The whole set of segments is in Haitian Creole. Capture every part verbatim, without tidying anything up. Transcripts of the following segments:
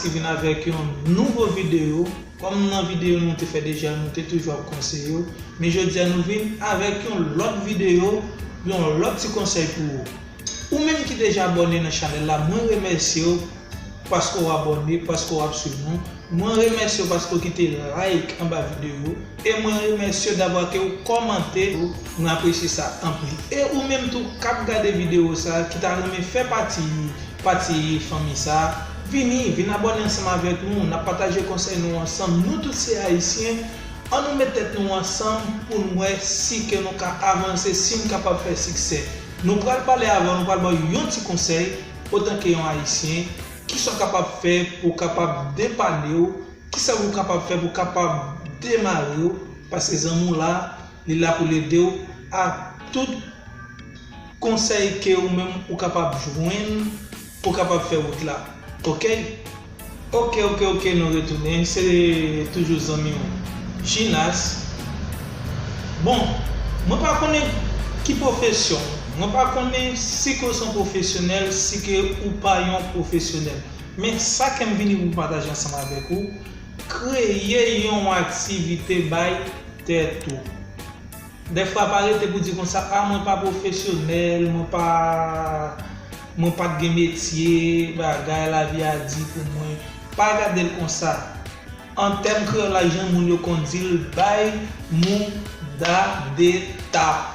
ki vin avèk yon nouvo videyo. Kòm nan videyo nou te fè deja, nou te toujou ap konseye w. Men jodi a nou vin avèk yon lòt videyo, yon lòt ti konsèy pou ou. Ou menm ki deja abòne nan chanèl la, mwen remèsye w paske w abòne, paske w ap swiv nou. Mwen remèsye w paske w kite like anba videyo yo. E mwen remèsye w davwa ke w kòmante. Mwen apresye sa anpil. E ou menm tou k ap gade videyo sa, ki ta renmen fè pati, pati fanmi sa, vini, vin abòne ansanm avèk nou. N ap pataje konsèy nou ansanm. Nou tout se Ayisyen. An nou met tèt nou ansanm pou n wè si ke nou ka avanse, si n kapab fè siksè. Nou pral pale avè w, nou pral ba w yon ti konsèy, otanke yon Ayisyen, kisa w kapab fè pou w kapab depane w, kisa w kapab fè pou w kapab demare w, paske zanmi w la, li la pou l ede w ak tout konsèy ke ou menm ou kapab jwenn pou w kapab fè wout la. Oke? Oke, oke, oke, nou retounen. Se toujou zanmi w, Ginas. Bon, mwen pa konnen ki pwofesyon w. Mwen pa konnen si ke w se yon pwofesyonèl, si ke ou pa yon pwofesyonèl. Men sa ke m vini pou m pataje ansanm avèk ou, kreye yon aktivite bay tèt ou. Dèfwa pa rete pou di konsa, a, mwen pa pwofesyonèl, mwen pa, mwen pa t gen metye, bagay, lavi a di pou mwen. Pa gade l konsa. An tèm kreyòl la, jan moun yo konn di l, bay mouda de ta.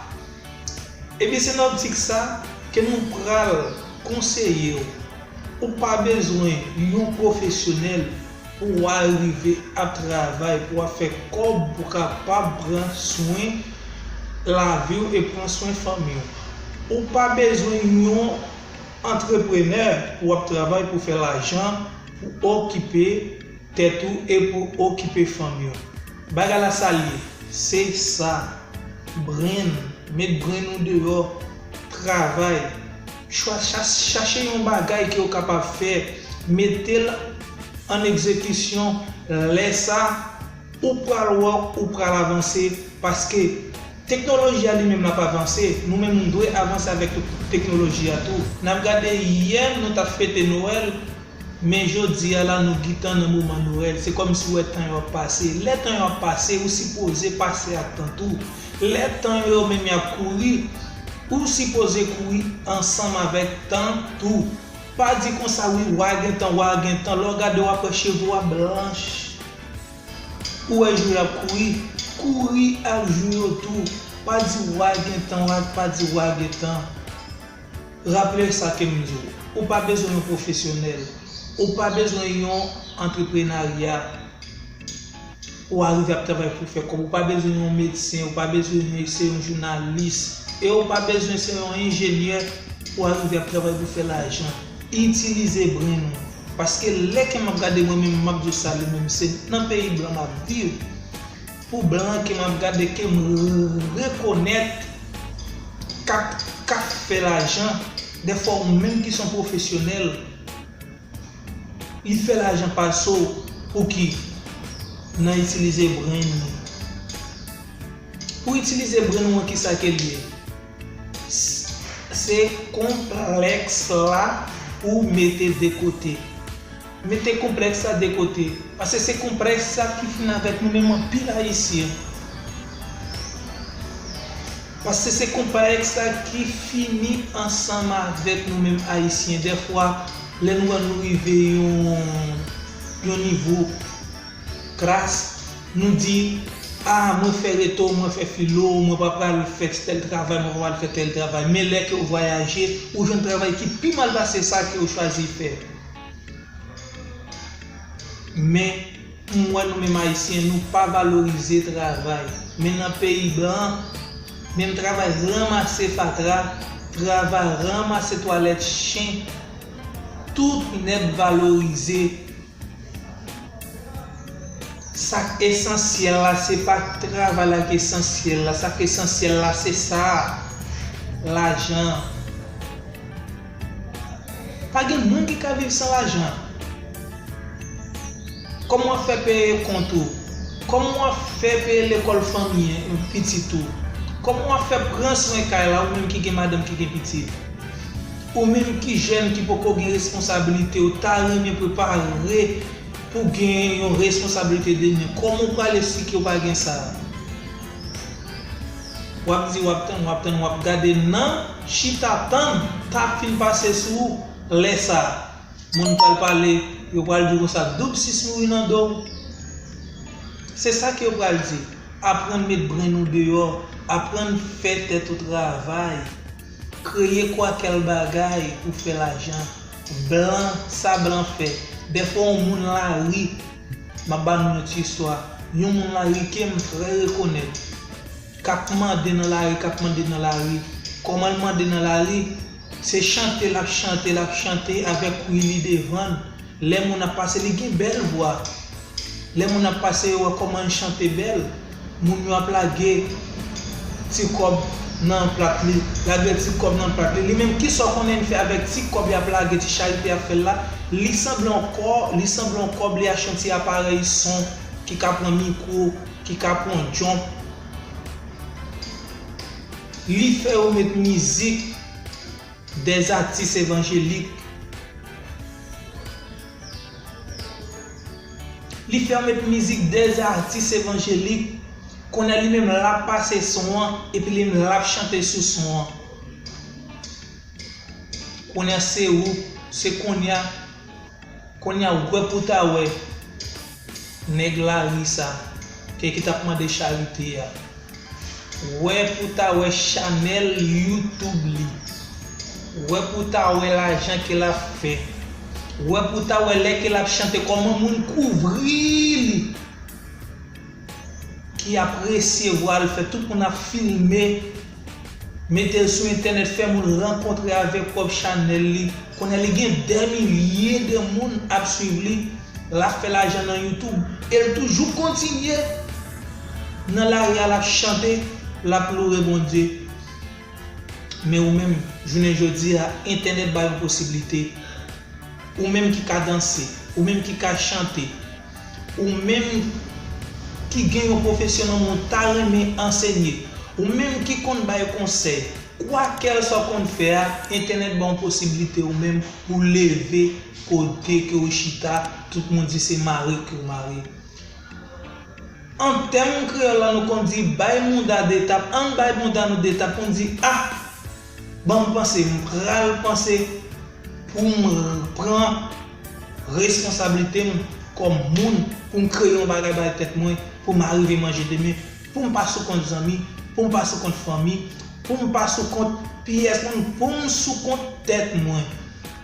Ebyen, se nan optik sa ke nou pral konseye w. Ou pa bezwen yon pwofesyonèl pou w arive ap travay, pou w ap fè kòb, pou w kapab pran swen lavi w e pran swen fanmi w. Ou pa bezwen yon antreprenè pou w ap travay, pou w fè lajan, pou w okipe tèt ou e pou w okipe fanmi w. Bagay la sa l ye, se sa. Brenn, met brenn ou deyò, travay. Chwa-, cha-, chache yon bagay ke w kapab fè, mete l an egzekisyon. Lè sa, ou pral wè, ou pral avanse, paske teknoloji a li menm l ap avanse, nou menm nou dwe avanse avèk tou-, teknoloji a tou. N ap gade, yè nou t ap fete Nwèl, men jodi a la nou gentan nan moman Nwèl, se kòmsi w wè tan yo ap pase. Lè tan yo ap pase, ou sipoze pase ak tan tou. Lè tan yo menm y ap kouri, ou sipoze kouri ansanm avèk tan tou. Pa di konsa, wi, w a gen tan, w a gen tan. Lè w gade, w ap wè cheve w ap blanch. Ou wè jou yo ap kouri, kouri ak jou yo tou. Pa di w a gen tan, w a, pa di w a gen tan. Raple sa ke m di w, ou pa bezwen yon pwofesyonèl, ou pa bezwen yon antreprenarya pou w arive ap travay pou fè kòb, ou pa bezwen yon medsen, ou pa bezwen se yon jounalis, e ou pa bezwen se yon enjenyè pou w arive ap travay pou fè lajan. Itilize brenn ou. Paske lè ke m ap gade mwen menm, m ap di w sa li menm, se nan peyi blan m ap viv. Pou blan ke m ap gade, ke m rekonèt k ap, k ap fè lajan, dèfwa ou menm ki se yon pwofesyonèl, li fè lajan pase w. Pou ki? Nan itilize brenn li. Pou itilize brenn ou an, kisa ke l ye? S-, se konplèks la pou mete de kote. Mete konplèks sa de kote. Paske se konplèks sa ki fin avèk nou menm anpil Ayisyen. Paske se konplèks sa ki fini ansanm avèk nou menm Ayisyen. Dèfwa, lè nou wè nou rive yon, yon nivo kras, nou di, a, mwen fè reto, mwen fè filo, mwen pa pral fè tèl travay, mwen pa pral fè tèl travay. Men lè ke w vwayaje, ou jwenn travay ki pi mal pase sa ke w chwazi fè. Men, m wè nou menm Ayisyen, nou pa valorize travay. Men nan peyi blan, menm travay ranmase fatra, travay ranmase twalèt chen, tout nèt valorize. Sa k esansyèl la, se pa travay la k esansyèl la. Sa k esansyèl la, se sa, lajan. Pa gen moun ki ka viv san lajan. Kòman w ap fè peye kont ou? Kòman w ap fè peye lekòl fanmi, pitit ou? Kòman w ap fè pran swen kay la, ou menm ki gen madanm, ki gen pitit? Ou menm ki jèn ki poko gen responsablite, ou ta renmen prepare pou gen yon responsablite demen. Kòman ou pral esplike ou pa gen sa? W ap di, w ap tann, w ap tann, w ap gade nan chita tann, t ap fin pase sou ou. Lè sa a, moun pral pale, yo pral di w konsa, doub sis mouri nan do w. Se sa ke yo pral di. Aprann met brenn ou deyò, aprann fè tèt ou travay. Kreye kwa kèl bagay pou fè lajan. Blan, sa blan fè. Dèfwa yon moun lari, m ap ba nou yon ti istwa. Yon moun lari ke m trè rekonèt. K ap mande nan lari, k ap mande nan lari. Kòman l mande nan lari? Se chante l ap chante, l ap chante avèk wi li devan l. Lè moun ap pase, li gen bèl vwa. Lè moun ap pase, yo wè kòman l chante bèl. Moun yo ap lage ti kòb nan plat li, lage ti kòb nan plat li. Li menm, kisa w konnen l fè avèk ti kòb y ap lage, ti charite y ap fè l la? Li sanble yon kò-, li sanble yon kòb, li achte yon ti aparèy son ki ka pran mikwo, ki ka pran djonp. Li fè yo met mizik dè zatis evanjelik. Li fè yo met mizik dè zatis evanjelik. Kounye a li menm l ap pase son an, epi li menm l ap chante sou son an. Kounye a se ou, se kounye a, kounye a ou wè pou ta wè nèg lari sa, ke ki t ap mande charite a. Wè pou ta wè chanèl YouTube li. Wè pou ta wè lajan ke l ap fè. Wè pou ta wè lè ke l ap chante kòman moun kouvri li. Ki apresye vwa l, fè tout moun ap filme, mete l sou entènèt, fè moun rankontre avèk pwòp chanèl li. Kounye a li gen dè milye de moun ap swiv li, l ap fè lajan nan YouTube, e l toujou kontinye nan lari a, l ap chante, l ap loure Bondye. Men ou menm, jounen jodi a, entènèt ba yon posiblite. Ou menm ki ka danse, ou menm ki ka chante, ou menm ki gen yon pwofesyon nan men w, ta renmen ansenye, ou menm ki konn bay konsèy, kwakèlswa w konn fè a, entènèt ba w posiblite ou menm pou leve kote ke w chita, tout moun di se mare ke w mare. An tèm kreyòl la, nou konn di bay mouda de tap, ann bay mouda nou de tap pou n di, a, ban m panse, m pral panse pou m pran responsablite m kòm moun, pou m kreye yon bagay bay tèt mwen, pou m arive manje demen, pou m pa sou kont zanmi, pou m pa sou kont fanmi, pou m pa sou kont pyès moun, pou m sou kont tèt mwen.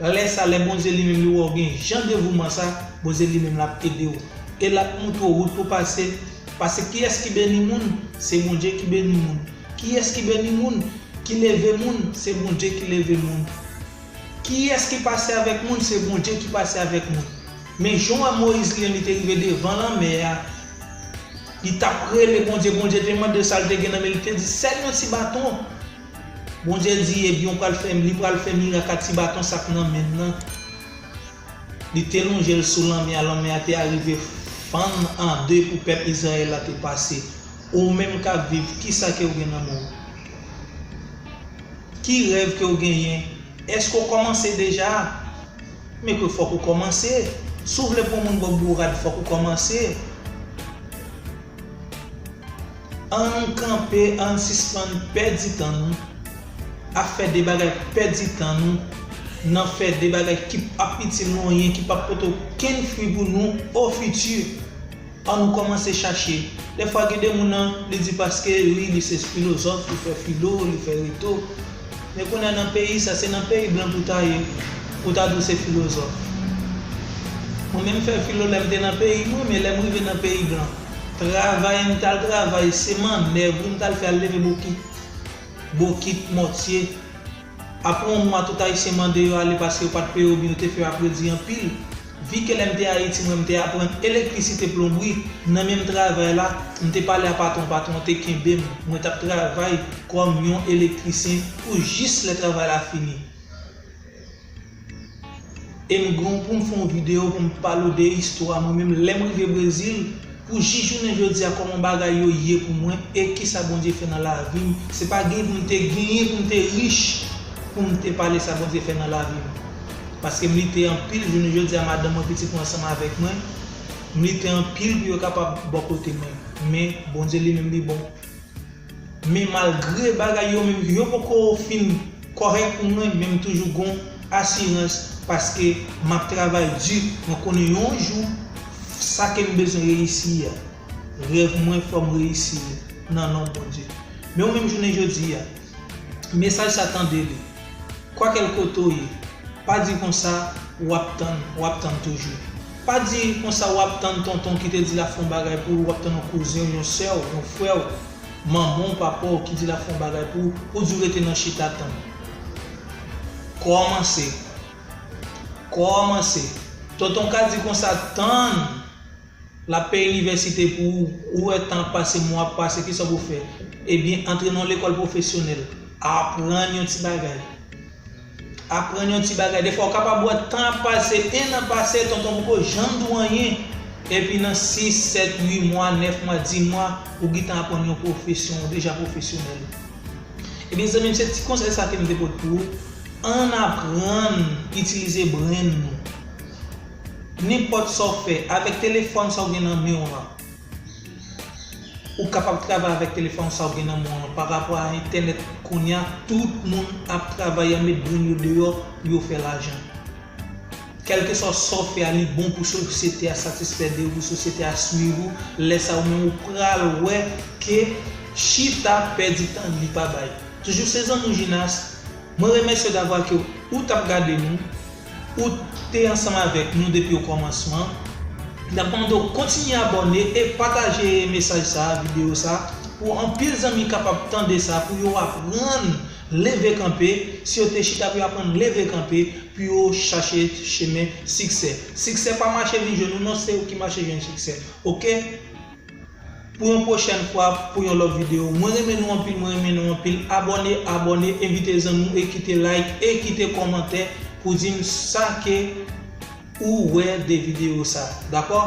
Lè sa, lè Bondye li menm li wè w gen jan devouman sa, Bondye li menm l ap ede w. E l ap montre w wout pou pase. Paske kiyès ki beni moun? Se Bondye ki beni moun. Kiyès ki beni moun? Ki leve moun? Se Bondye ki leve moun. Kiyès ki pase avèk moun? Se Bondye ki pase avèk moun. Men jan w wè Moyiz li menm li te rive devan lanmè a, li t ap rele Bondye, Bondye te mande sa l te gen nan men l, li te di, sèl yon ti baton. Bondye di, ebyen, ou pral fè, li pral fè mirak ak ti baton sa k nan men l lan. Li te lonje l sou lanmè a, lanmè a te arive fann an de pou pèp Izrayèl la te pase. Ou menm k ap viv, kisa ke w gen nan men w? Ki rèv ke w genyen? Èske w kòmanse deja? Men ke fòk ou kòmanse. Si w vle pou yon moun ba w bourad, fòk ou kòmanse. Ann kanpe, ann sispann pèdi tan nou ap fè de bagay k pèdi tan nou, nan fè de bagay ki p ap itil nou anyen, ki p ap pote okenn fwi pou nou o fiti. Ann nou kòmanse chache. Dèfwa gen de moun nan, li di paske wi, li se filozòf, li fè filo, li fè reto. Men kounye a nan peyi sa, se nan peyi blan pou ta ye, pou ta di w se filozòf. Mwen menm fè filo lè m te nan peyi mwen, men lè m rive nan peyi blan, travay m t al travay, se mannèv wi m t al fè, al leve bokit, bokit, mòtye. Apre yon mwa, tout Ayisyen mande yo ale paske yo pa t peye oubyen yo te fè yo ap redi anpil. Vi ke lè m te Ayiti, mwen, m te aprann elektrisite, plonbri, nan menm travay la, m te pale a patwon, patwon an te kenbe m. Mwen t ap travay kòm yon elektrisyen pou jis lè travay la fini. E m gen pou m fè yon videyo pou m pale w de istwa mwen menm lè m rive Brezil, pou jis jounen jodi a, kòman bagay yo ye pou mwen e kisa Bondye fè nan lavi m. Se pa gen pou m te genyen, pou m te rich. pou m te pale sa Bondye fè nan lavi m. Paske m lite anpil, jounen jodi a madanm mwen, pitit mwen ansanm avèk mwen. M lite anpil pou yo kapab bò kote mwen. Men Bondye li menm li bon. Men malgre bagay yo menm yo poko fin kòrèk pou mwen, men m toujou gon asirans paske m ap travay di, mwen konnen yon jou sa ke m bezwen reyisi a, rèv mwen fò m reyisi l nan non Bondye. Men ou menm jounen jodi a, mesaj sa tande li. Kwakèl kote w ye, pa di konsa w ap tann, w ap tann toujou. Pa di konsa w ap tann tonton ki te di l ap fè yon bagay pou ou, w ap tann yon kouzen w, yon sè w, yon frè w, manman w, papa w ki di l ap fè yon bagay pou ou, pou di w rete nan chita tann. Kòmanse. Kòmanse. Tonton ka di konsa tann. L ap peye inivèsite pou ou, ou wè tan ap pase, mwa ap pase, kisa w pou fè? Ebyen, antre nan yon lekòl pwofesyonèl, aprann yon ti bagay. Aprann yon ti bagay. Defwa, w kapab wè tan ap pase, en an pase, tonton poko janm di w anyen. Epi nan sis, sèt, uit mwa, nèf mwa, dis mwa, ou gentan aprann yon pwofesyon, ou deja pwofesyonèl. Ebyen, zanmi m, se ti konsèy sa ke m te pot pou ou. Ann aprann itilize brenn nou. Nenpòt sa w fè, avèk telefòn sa w gen nan men w lan, ou kapab travay avèk telefòn sa w gen nan men w lan. Pa rapò a entènèt kounye a, tout moun ap travay, ap met brenn yo deyò pou yo fè lajan. Kèlkeswa sa w fè a, li bon pou sosyete a satisfè de ou, pou sosyete a swiv ou. Lè sa a, ou menm ou pral wè ke chita pèdi tan li pa bay. Toujou se zanmi w Jinas. Mwen remèsye w davwa ke ou t ap gade nou, ou te ansanm avèk nou depi o kòmansman. N ap mande w kontinye abòne e pataje mesaj sa, videyo sa, pou anpil zanmi kapab tande sa, pou yo aprann leve kanpe. Si yo te chita pou yo aprann leve kanpe, pou yo chache chemen siksè. Siksè pa mache vin jwenn ou non, se ou ki mache jwenn siksè. Oke? Pou yon pwochèn fwa, pou yon lòt videyo. Mwen renmen nou anpil, mwen renmen nou anpil. Abòne, abòne, envite zanmi w e kite like e kite kòmantè pou di m sa ke ou wè de videyo sa. Dakò?